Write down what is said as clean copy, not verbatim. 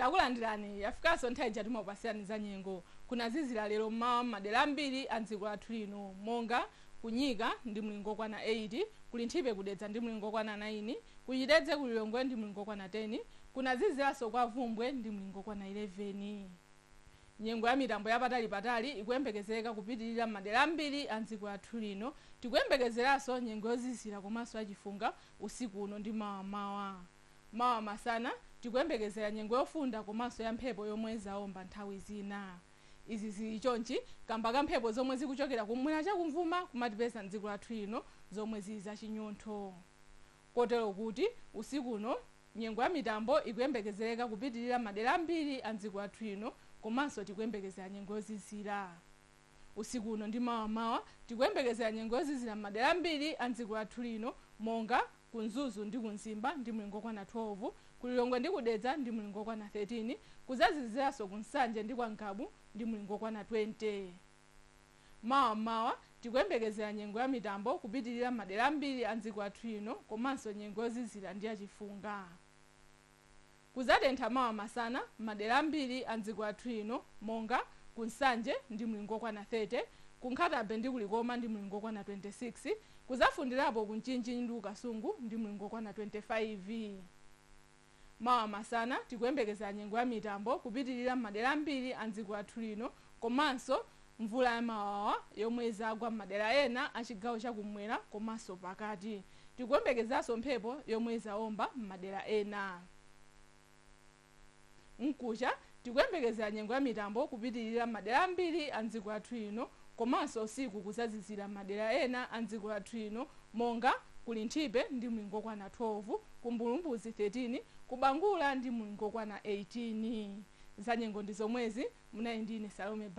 Takulandirani. Yafikanso nthawi ija timakupasirani za nyengo. Kunazizira lero mmawa m'madera ambiri a dziko lathu lino, monga kunyika ndi mlingo okwana 8, kulinthipe kudedza ndi mlingo okwana 9, kuchitedze kulilongwe ndi mlingo okwana 10, kunaziziranso kwa vumbwe ndi mlingo okwana 11. Nyengo ya mitambo yapatalipatali ikuyembekezereka kupitirira m'madera ambiri a dziko lathu lino. Tikuyembekezeranso nyengo yozizira komanso yachifunga usiku uno ndi mawamawa. Mawa masana tikuyembekezera nyengo yofunda komanso ya mphepo yomwe zaomba nthawi zina. Izi zili chonchi kamba ka mphepo zomwe zikuchokera kumwera chakumvuma kumatipeza mdziko lathu lino, zomwe zili zachinyontho, kotero kuti usiku uno nyengo ya mitambo ikuyembekezereka kupitirira madera ambiri a dziko lathu lino, komanso tikuyembekezera nyengo yozizira. Usiku uno ndi mawamawa tikuyembekezera nyengo yozizira madera ambiri a dziko lathu lino, monga kumzuzu ndi kumzimba ndi mlingo okwana 12, kulilongwe ndi kudedza ndi mlingo okwana 13, kuzaziziranso kunsanje ndi kwangabu ndi mlingo okwana 20. Mawamawa tikuyembekezera nyengo ya mitambo kupitirira madera ambiri a dziko lathu lino, komanso nyengo yozizira ndi yachifunga. Kuzatentha mawa masana madera ambiri a dziko lathu lino, monga kunsanje ndi mlingo okwana 30, kunkhatabe ndi kulikoma ndi mlingo okwana 26, kuzafundirapo kumchinji ndi ukasungu ndi mlingo okwana 25. Mawa masana tikuyembekezera nyengo ya mitambo kupitirira madera ambiri a dziko lathu lino, komanso mvula ya mawawa yomwe izagwa m'madera ena a chigawo chakumwera komanso pakati. Tikuyembekezanso mphepo yomwe izaomba m'madera ena. Mkucha tikuyembekezera nyengo ya mitambo kupitirira madera ambiri a dziko lathu lino, komanso usiku kuzazizira madera ena a dziko lathu lino, monga kulinthipe ndi mlingo okwana 12, kumbulumbuzi 13, kubangula ndi mlingo okwana 18. Za nyengo ndi zomwezi. Munali ndine Salome.